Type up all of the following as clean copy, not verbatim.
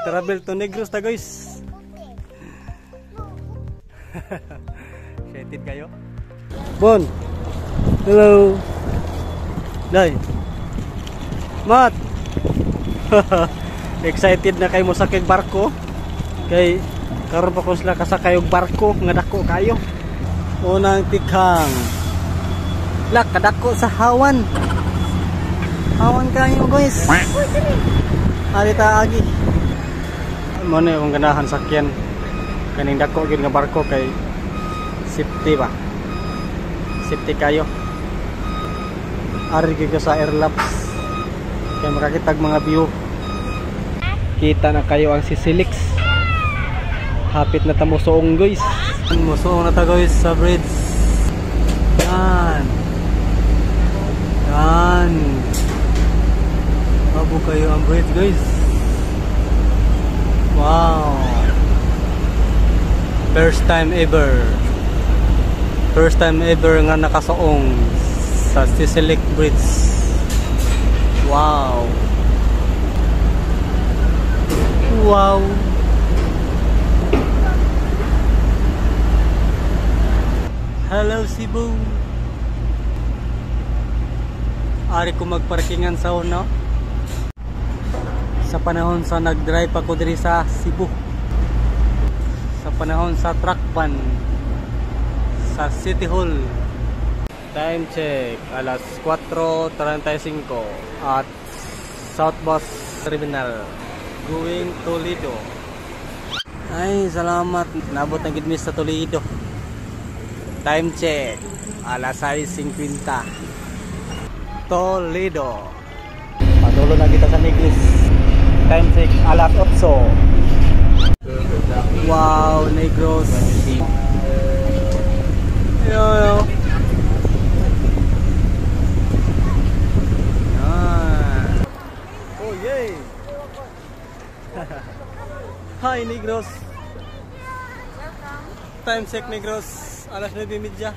Travel to Negros ta, guys. Excited kayo? Bon. Hello. Day. Mat. Excited na kayo mo sakay barko. Kay karon pa ko sila kasakay og barko nga dako kayo. Unang tikhang. Lak kadako sa hawan. Hawan kayo, guys. Ari ta agi. Mo na akong ganahan sakyan. Kaning dako gyud nga barko kay safety ba. Safety kayo. Ari gyud ko sa airlaps. Kay makakitag mga view. Kita na kayo ang Sisilix. Hapit na ta mosuong, guys. Mosuong na ta, guys, sa bridge. Yan. Yan. Abo kayo ang bridge, guys. Wow. First time ever. First time ever nga nakasuong sa Sisilic Bridge. Wow. Wow. Hello, Cebu. Ari ko magparkingan sa una. Sa panahon sa nag-drive ako diri sa Cebu. Sa panahon sa truck van sa City Hall. Time check, alas 4:35 at South Bus Terminal going Toledo. Ay, salamat. Nabot na gid mi sa Toledo. Time check, alas 6:50. Toledo. Patulo na kita sa Negros. Time check, alas 8. Wow, Negros. Yo, yo. Yan. Oh, yay. Hi, Negros. Time check, Negros. Alas 9:30.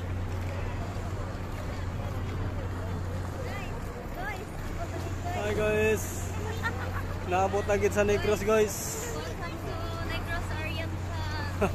Hi, guys. Naabot na gid sa Negros, guys. Welcome to Negros Oriental.